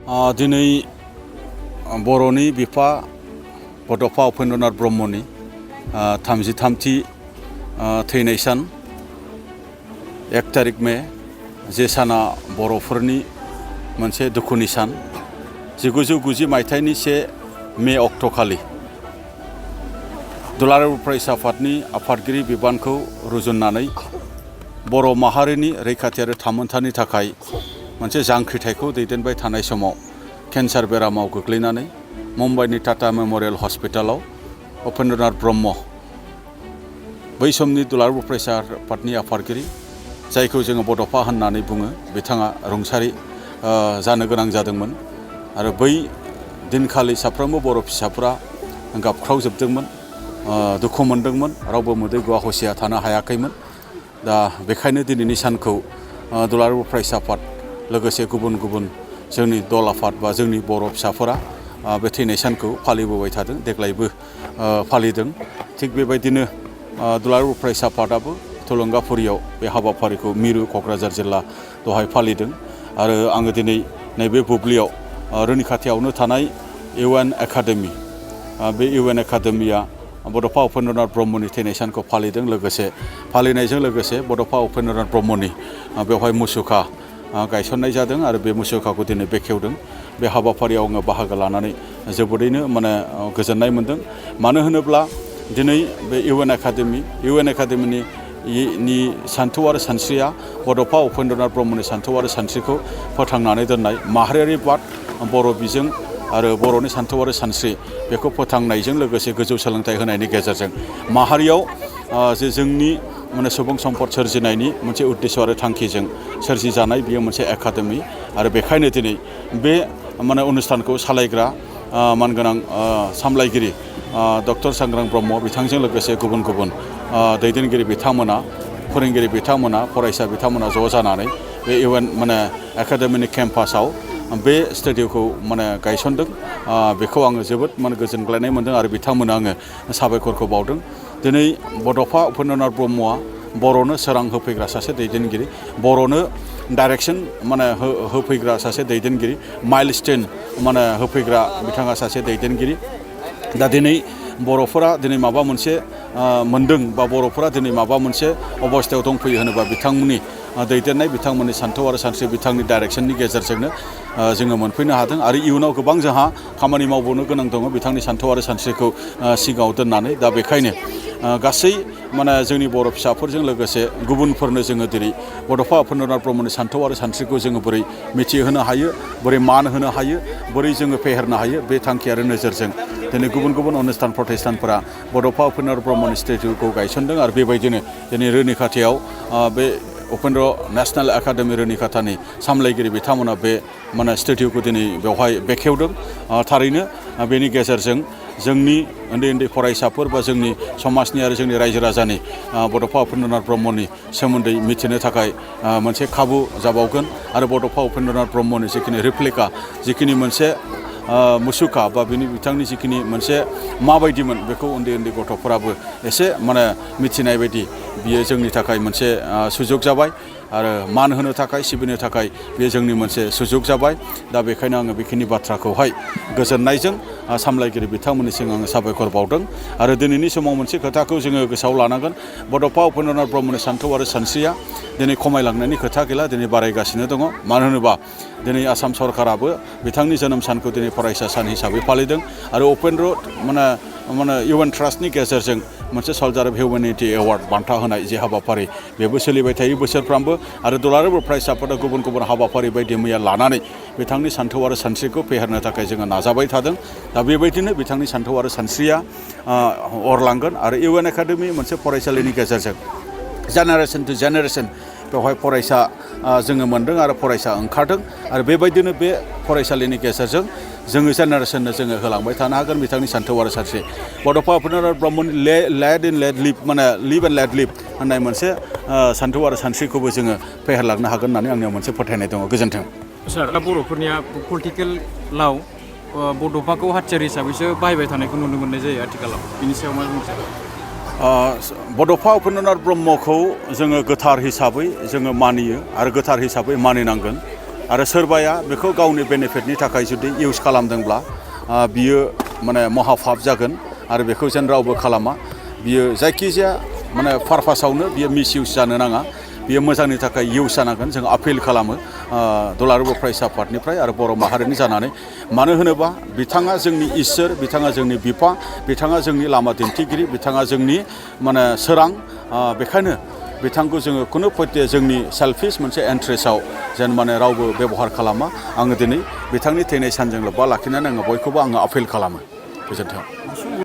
दिनै बर'नि बिफा बड'फा उपेन्द्रनाथ ब्रह्मनि 33थि थैनाय सान 1 तारिख मे जे साना बर'फोरनि मोनसे दुखुनि सान 1990 मायथाइनि 1 मे अक्ट'खालि दुलाराय बर' फरायसा आफादनि आफादगिरि बिबानखौ रुजुननानै बर' माहारिनि रैखाथि आरो थामोन्थानि थाखाय मोनसे जांख्रिथायखौ दैदेनबाय थानाय समाव केन्सार बेरामाव गोग्लैनानै मुम्बाइनि टाटा मेम'रियेल हस्पिटालाव उपेन्द्रनाथ ब्रह्म बै समनि दुलाराय बर' फरायसा आफादनि आफादगिरि जायखौ जोङो बड'फा होननानै बुङो बिथाङा रुंसारि जानो गोनां जादोंमोन आरो बै दिनखालि साफ्रोमबो बर' फिसाफोरा गाबख्रावजोबदोंमोन दुखु मोनदोंमोन रावबो मोदै गवा हसिया थानो हायाखैमोन दा बेखायनो दिनैनि सानखौ दुलाराय बर' फरायसा आफाद लोगोसे गुबुन गुबुन जोंनि दल आफाद बा जोंनि बर' फिसाफोरा बे थैनाय सानखौ फालिबोबाय थादों देग्लायबो फालिदों थिग बेबायदिनो दुलाराय बर' फरायसा आफादाबो थुलुंगाफुरियाव बे हाबाफारिखौ मिरु क'क्राझार जिल्ला दहाय फालिदों आरो आङो दिनै नैबे बुब्लियाव रुनिखाथियावनो थानाय UN एकाडेमि बे UN एकाडेमिया बड'फा उपेन्द्रनाथ ब्रह्मनि थैनाय सानखौ फालिदों लोगोसे फालिनायजों लोगोसे बड'फा उपेन्द्रनाथ ब्रह्मनि बेवहाय मुसुखा गायसननाय जादों आरो बे मुसुखाखौ दिनै बेखेवदों बे हाबाफारियाव आङो बाहागो लानानै जोबोरैनो गोजोननाय मोनदों मानो होनोब्ला दिनै बे UN एकाडेमिनि सान्थौ आरो सानस्रिया बड'फा उपेन्द्रनाथ ब्रह्मनि सान्थौ आरो सानस्रिखौ फोथांनानै दोननाय माहारियारि बाद बर' बिजों आरो बर'नि सान्थौ आरो सानस्रि बेखौ फोथांनायजों लोगोसे गोजौ सोलोंथाइ होनायनि गेजेरजों माहारियाव जे जोंनि सुबुं सम्पद सोरजिनायनि मोनसे उद्देश्य आरो थांखिजों सोरजिजानाय बियो मोनसे एकाडेमि आरो बेखायनो दिनै बे अनुष्ठानखौ सालायग्रा मानगोनां सामलायगिरि डक्टर सांग्रां ब्रह्म बिथांजों लोगोसे गुबुन गुबुन दैदेनगिरि बिथांमोना फोरोंगिरि बिथांमोना फरायसा बिथांमोना ज' जानानै बे UN एकाडेमिनि केम्पासाव बे स्टुडिअखौ गायसनदों बेखौ आङो जोबोद गोजोनग्लायनाय मोनदों आरो बिथांमोननो आङो साबायखरखौ बावदों दिनै बड'फा उपेन्द्रनाथ ब्रह्मआ बर'नो सोरां होफैग्रा सासे दैदेनगिरि बर'नो डाइरेक्सन होफैग्रा सासे दैदेनगिरि माइलस्टोन होफैग्रा बिथाङा सासे दैदेनगिरि दा दिनै बर'फोरा दिनै माबा मोनसे मोनदों बा बर'फोरा दिनै माबा मोनसे अबस्थायाव दंफैयो होनोबा बिथांमोननि दैदेननाय बिथांमोननि सान्थौ आरो सानस्रि बिथांनि डाइरेक्सननि गेजेरजोंनो जोङो मोनफैनो हादों आरो इयुनाव गोबां जोंहा खामानि मावबावनो गोनां दङ बिथांनि सान्थौ आरो सानस्रिखौ सिगाङाव दोननानै दा बेखायनो गासै जोंनि बर' फिसाफोरजों लोगोसे गुबुनफोरनो जोङो दिनै बड'फा उपेन्द्रनाथ ब्रह्मनि सान्थौ आरो सानस्रिखौ जोङो बोरै मिथिहोनो हायो बोरै मान होनो हायो बोरै जोङो फेहेरनो हायो बे थांखि आरो नोजोरजों दिनै गुबुन गुबुन अनुष्ठान प्रतिष्ठानफोरा बड'फा उपेन्द्रनाथ ब्रह्मनि स्टेचुखौ गायसनदों आरो बेबायदिनो दिनै रुनिखाथियाव बे उपेन्द्र नेशनेल एकाडेमि रुनिखातानि सामलायगिरि बिथांमोना बे स्टेचुखौ दिनै बेवहाय बेखेवदों थारैनो बेनि गेजेरजों जोंनि उन्दै उन्दै फरायसाफोर बा जोंनि समाजनि आरो जोंनि रायजो राजानि बड'फा उपेन्द्रनाथ ब्रह्मनि सोमोन्दै मिथिनो थाखाय मोनसे खाबु जाबावगोन आरो बड'फा उपेन्द्रनाथ ब्रह्मनि जिखिनि रिप्लिका जिखिनि मोनसे मुसुखा बा बिथांनि जिखिनि मोनसे माबायदिमोन बेखौ उन्दै उन्दै गथ'फोराबो एसे मिथिनाय बायदि बियो जोंनि थाखाय मोनसे सुजुग जाबाय आरो मान होनो थाखाय सिबिनो थाखाय बेयो जोंनि मोनसे सुजुग जाबाय दा बेखायनो आङो बेखिनि बाथ्राखौहाय गोजोननायजों सामलायगिरि बिथांमोननिसिम आङो साबायखर बावदों आरो दिनैनि समाव मोनसे खोथाखौ जोङो गोसोआव लानांगोन बड'फा उपेन्द्रनाथ ब्रह्मनि सान्थौ आरो सानस्रिया दिनै खमायलांनायनि खोथा गैला दिनै बारायगासिनो दङ मानो होनोबा दिनै आसाम सरकाराबो बिथांनि जोनोम सानखौ दिनै फरायसा सान हिसाबै फालिदों आरो उपेन्द्र UN ट्रास्टनि गेजेरजों मोनसे सल्जार अफ हिउमेनिटि एवार्ड बान्था होनाय जे हाबाफारि बेबो सोलिबाय थायो बोसोरफ्रामबो आरो दुलाराय बर' फरायसा आफादा गुबुन गुबुन हाबाफारि बायदि मैया लानानै बिथांनि सान्थौ आरो सानस्रिखौ फेहेरनो थाखाय जोङो नाजाबाय थादों दा बेबायदिनो बिथांनि सान्थौ आरो सानस्रिया अरलांगोन आरो UN एकाडेमि मोनसे फरायसालिनि गेजेरजों जेनेरेसन टु जेनेरेसन बेवहाय फरायसा जोङो मोनदों आरो फरायसा ओंखारदों आरो बेबायदिनो बे फरायसालिनि गेजेरजों जोङो जेनेरेसननो जोङो होलांबाय थानो हागोन बिथांनि सान्थौ आरो सानस्रि बड'फा उपेन्द्रनाथ ब्रह्मनि led in let live live and let live होननाय मोनसे सान्थौ आरो सानस्रिखौबो जोङो फेहेरलांनो हागोन होननानै आंनियाव मोनसे फोथायनाय दङ गोजोन्थों सार दा बर'फोरनिया पलिटिकेलाव बड'फाखौ हाथियार हिसाबैसो बाहायबाय थानायखौ नुनो मोननाय जायो आथिखालाव बिनि सायाव मा बुंनो सानो बड'फा उपेन्द्रनाथ ब्रह्मखौ जोङो गोथार हिसाबै जोङो मानियो आरो गोथार हिसाबै मानिनांगोन आरो सोरबाया बेखौ गावनि बेनिफिटनि थाखाय जुदि इउज खालामदोंब्ला बियो माने महापाप जागोन आरो बेखौ जेन रावबो खालामा बियो जायखिजाया माने पारपासावनो बियो मिस इउज जानो नाङा बियो मोजांनि थाखाय इउज जानांगोन जों आपिल खालामो दुलाराय बर' फरायसा आफादनिफ्राय आरो बर' माहारिनि जानानै मानो होनोबा बिथाङा जोंनि इसोर बिथाङा जोंनि बिफा बिथाङा जोंनि लामा दिन्थिगिरि बिथाङा जोंनि माने सोरां बेखायनो बिथांखौ जोङो खुनु पयते जोंनि सेल्फिश मोनसे इन्ट्रेस्टआव जेन माने रावबो बेबहार खालामा आङो दिनै बिथांनि थैनाय सानजों लोब्बा लाखिनानै आङो बयखौबो आङो आपिल खालामो गोजोन्थों।